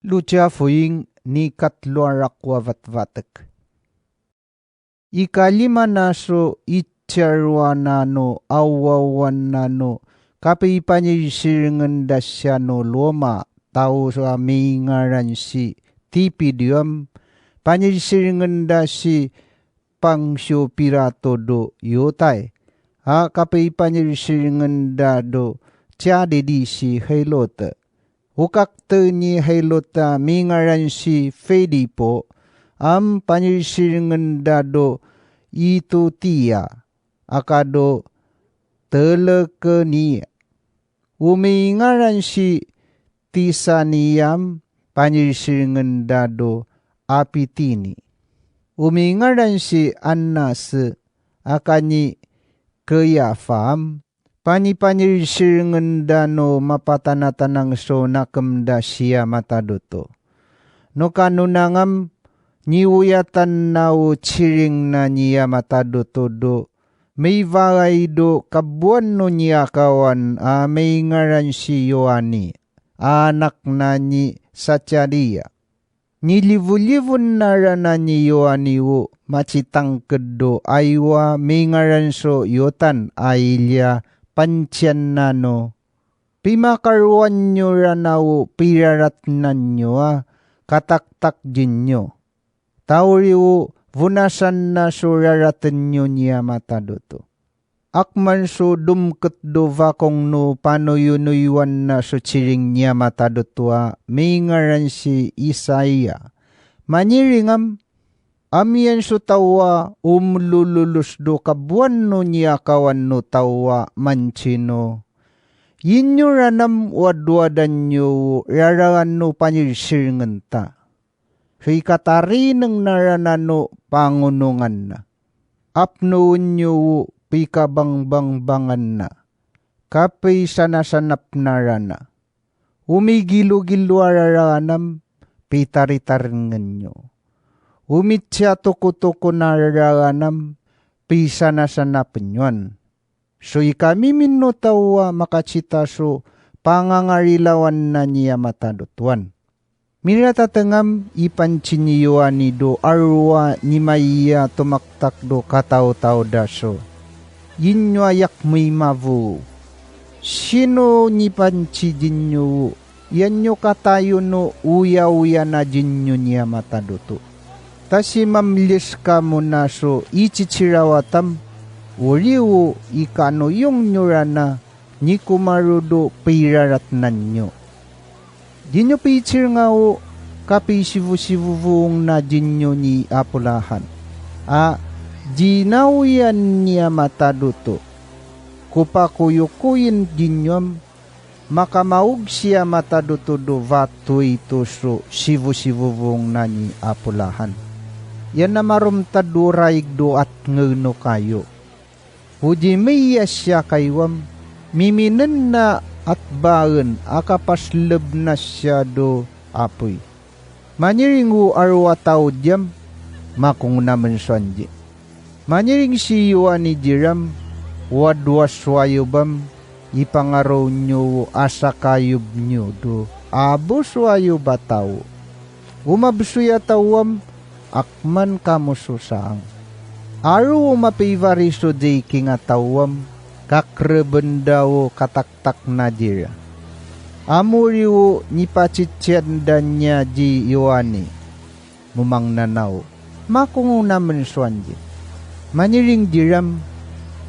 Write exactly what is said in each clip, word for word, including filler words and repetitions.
Lucia Fuying, ni katlo a raku a batbatek. Ikalimana so itsiaruana no awwawana no kapipanirsiringenda siano Loma, tao a mingaran si Tipidium, panirsiringenda si Pancio Pirato do Yotay, a kapipanirsiringenda do Tiadidi si Helote. Ukakte ni Helote a mingaran si Filipo, am panirsiringenda do Itutia, a kado Telekenia. Umingaran si Tisaniam, panirsiringenda do Apitini. Umingaran si Annas, a kani Kayafam, panipanirsiringenda no mapatanatanangso nakemda siya matadoto. No kanunangam, niuyatanna o chiringna niya matadoto do, maibaray do kabuan no niakawan a mingaran si Yoani, a anakna ni Zaccaria. Niliwliwennarana ni Yoani o machitangkeddo aywa mingaranso Yotan a ilia pantianna no pimakaruannyorana o piraratnanyo a kataktakdienyo. Tauriw, bunasanna so raratenyo ni Ama ta duto. Akmanso dumketdo bakong no panuyonuywanna so chiring ni Ama ta duto a mingaran si Isaia. Maniringam, amianso tawa umlululusdo kabuan no niakawan no tawa manchino. Yinyoranam wadwadanyo raraanno panirsiringenta. Ikatarinagnarana no pangunonganna. Apnoenyo pikabangbangbanganna. Kapisanasanapnarana. Umigilogilo a raraanam, pitaritarngenyo. Umitsia tokotokona raraanam, pisanasanapenyoan. So ikamiminno tawa makachita so pangangarilawanna ni Ama ta dutoan. Miratatengam, ipanchi ni Yoanido arua ni Maria tumaktakdo kataotawdaso. Yinyo ayak may mabu. Sino ni panchi dinyo? Yanyo katayo no uyauyana dinyo ni Ama ta duto. Ta si mamlis kamuna so icicirawatam, uriwo ikanuyongyorana ni kumarudo piraratnanyo. Dinyo pitsirngaw kapisibusibubuongna dinyo ni Apo Lahan. A, dinawian ni Ama ta duto. Kupakuyukuyen dinyo am, makamaog si Ama ta duto do batoy to so sibusibubongna ni Apo Lahan. Yan a marumtaddo raig do atngeno kayo. Pudimey a siakaywam, miminenna atbaen a kapaslebna siya do apoy. Maniring o arua tao diam, makungnamenso andi. Maniring si Yoani diram, wadwaswayobam, ipangaruenyo a sakayobnyo do abuswayob a tao. Umabsoy a taoam, akman kamo so saang. Aruom a pibariso dayki nga taoam, kakrebenda o kataktakna dira. Ammoriw o nipatsitsianda nia di Yoani. Mumangnanaw, makungnamenso andi. Maniring diram,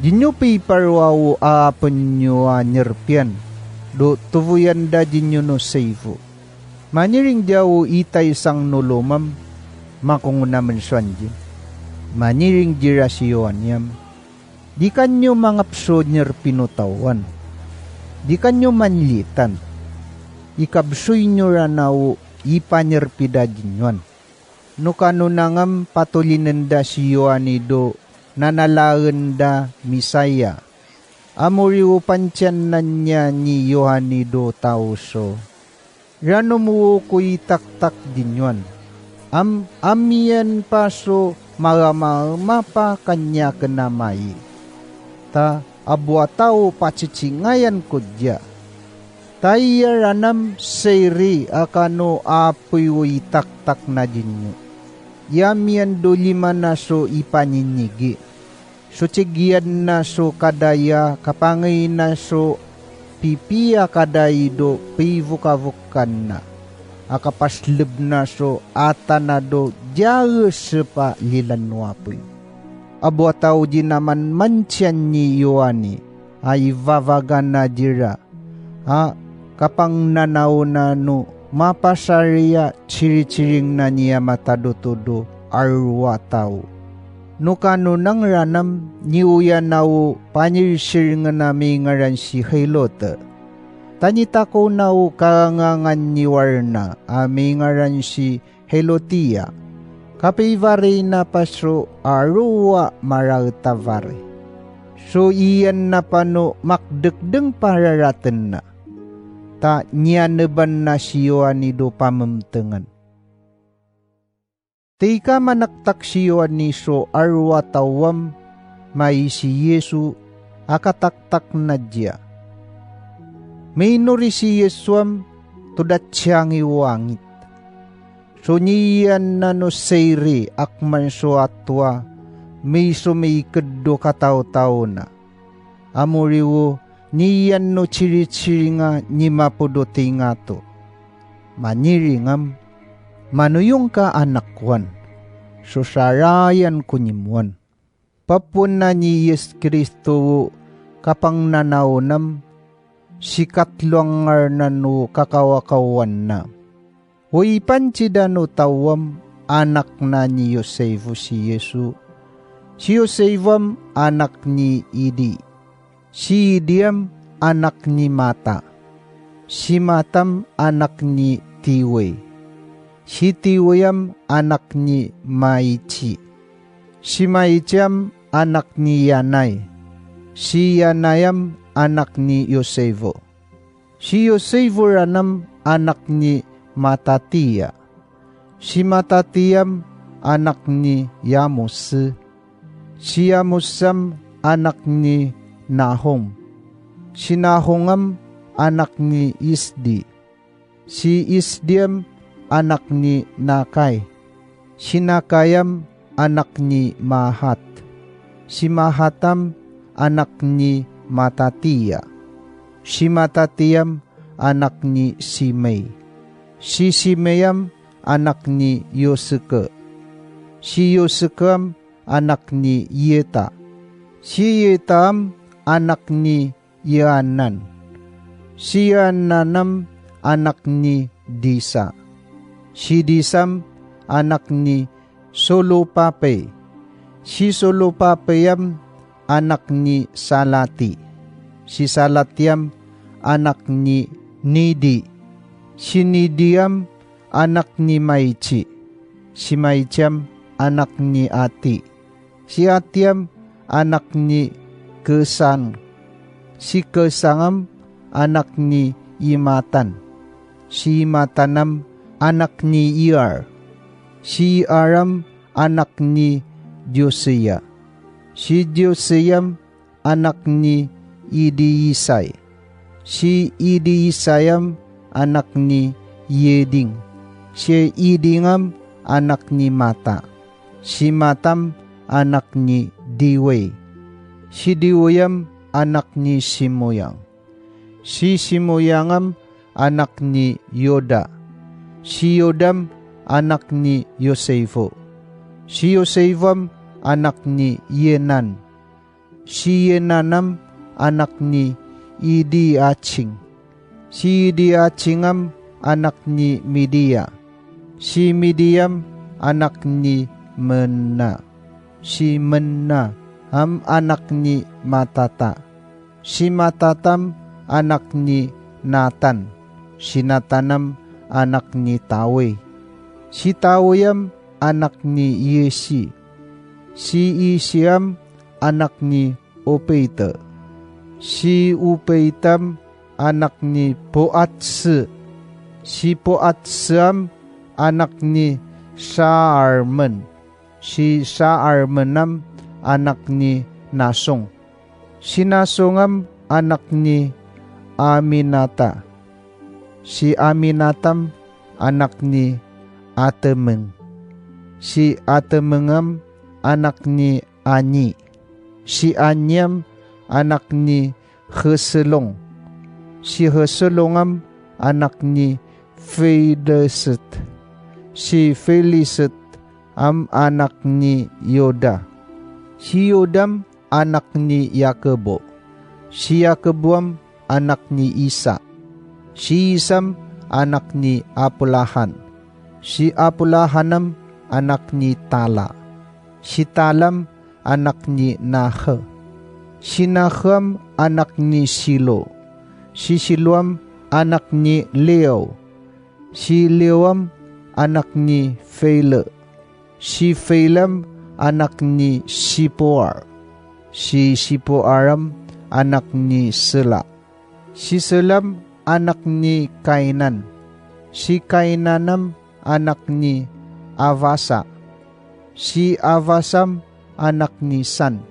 dinyo piparuaw a apenyo a nerpian, do tuboyanda dinyo no saibo. Maniring diaw itay sangno lomam, makungnamenso andi. Maniring dira si Yoaniam, dikanyo mangapso nerpino taoan. Dikanyo manlitan. Ikabsoynyorana o ipanerpida dinyoan. No kanunangam patulinenda si Yoanido nanalaenda Misaia. Ammoriw pantiannan nia ni Yoanido taoso. Ranom o kuy taktak dinyoan. Am-, amian paso maramaema pa kaniak a mai. Ta abua tao patsitsingayan kodia. Ta iyaranem, sirri a kano apoy itaktaknadinyo. Yamiendo limanaso ipaninnigi. So cigiannaso kadaya kapangaynaso pipia kadaydo pibukabukkanna. A kapaslebnaso atanado diaes sepa lilan no apoy. Abo a tao di naman mansian ni Yohani a ibabagana dira a kapangnanaona no mapasariya, sirisiringna ni Ama ta dutodo a rua tao. No kano nangranem, ni uyanawo panirsiringna a mingaran si Helote. Ta ni takonawo kangangan ni warna a mingaran si Helotia. Kapibarina paso a rua maraet a bari. So iyanna pano makdekdeng pararatenna. Ta nianebanna si Yohani do pamemtengan. Ti ika manaktak si Yohani so a rua tawem, maisi Yesu a kataktakna dia. Mainuri si Yesuam to datsiangi wangit. So niyanna no sirri akman so atua, miso mikeddo katawtawna. Amuriwo, niyan no sirisiringa ni mapudo ti ngato. Maniringam, manuyongka a nakuan, so sarayan kunimwan. Papuenna ni Jesu-Cristo kapangnanaonam, sikatlo a ngarnan no kakawakawanna. Uipan ti dano tawem, anakna ni Josefo si Yesu. Si Josefom anak ni Idi. Si Idiam anak ni Mata. Si Matam anak ni Tiwe. Si Tiweyam anak ni Maichi. Si Maichiam anak ni Yanai. Si Yanayam anak ni Josefo. Si Josefo ranem anak ni Matatia. Si Matatiam anak ni Yamus. Si Yamusam anak ni Nahum. Si Nahumam anak ni Isdi. Si Isdiam anak ni Nakay. Si Nakayam anak ni Mahat. Si Mahatam anak ni Matatia. Si Matatiam anak ni Simei. Si Simeam anak ni Yoseke. Si Yosekeam anak ni Yeta. Si Yetaam anak ni Yohanan. Si Yohananam anak ni Disa. Si Disam anak ni Solopape. Si Solopapeyam anak ni Salati. Si Salatiam anak ni Nidi. Si Nidiam anak ni Maichi. Si Maichiam anak ni Ati. Si Atiam anak ni Kesang. Si Kesangam anak ni Imatan. Si Imatanam anak ni Iar. Si Iaram anak ni Josiah. Si Josiam anak ni Idiisay. Si Idiisayam anak ni Yeding. Si Yedingam anak ni Mata. Si Matam anak ni Diwe. Si Diweyam anak ni Simoyang. Si Simoyangam anak ni Yoda. Si Yodam anak ni Yosefo. Si Yosefom anak ni Yenan. Si Yenanam anak ni Idiaching. Si Idiachingam anak ni Midia. Si Midiam anak ni Menna. Si Menna am anak ni Matata. Si Matatam anak ni Natan. Si Natanam anak ni Tawi. Si Tawiam anak ni Yisi. Si Yisiam anak ni Upeta. Si Upetam anak ni Puatse. Si Puatseam anak ni Saarmen. Si Saarmenam anak ni Nasong. Si Nasongam anak ni Aminata. Si Aminadab, anak ni Atemeng. Si Atemengem, anak ni Anyi. Si Anyiem, anak ni Heselong. Si Heselongem, anak ni Fileset. Si Fileset am anak ni Juda. Si Judam anak ni Jacobo. Si Jacoboam anak ni Isa. Si Isam anak ni Apulahan. Si Apulahanam anak ni Tala. Si Talam anak ni Nahe. Si Naheam anak ni Silo. Si Siloam anak ni Leo. Si Leoam anak ni Fele. Si Felem anak ni Sipoar. Si Sipoaram anak ni Sela. Si Selam anak ni Kainan. Si Kainanam anak ni Avasa. Si Avasam anak ni San.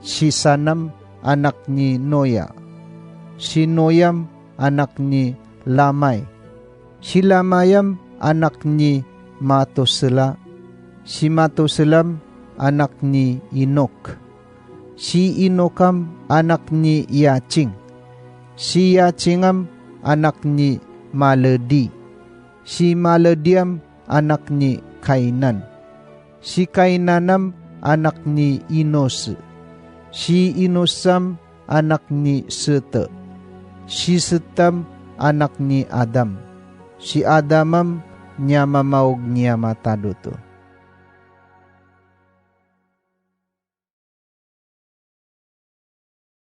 Si Sanam anak ni Noya. Si Noyam anak ni Lamai. Si Lamayam anak ni Matusela. Si Matuselam anak ni Enok. Si Enokam anak ni Yaching. Si Yachingam anak ni Maledi. Si Malediam anak ni Kainan. Si Kainanam anak ni Enos. Si Enosam anak ni Sete. Si Setam anak ni Adam. Si Adamam ni a mamaog ni a matadoto.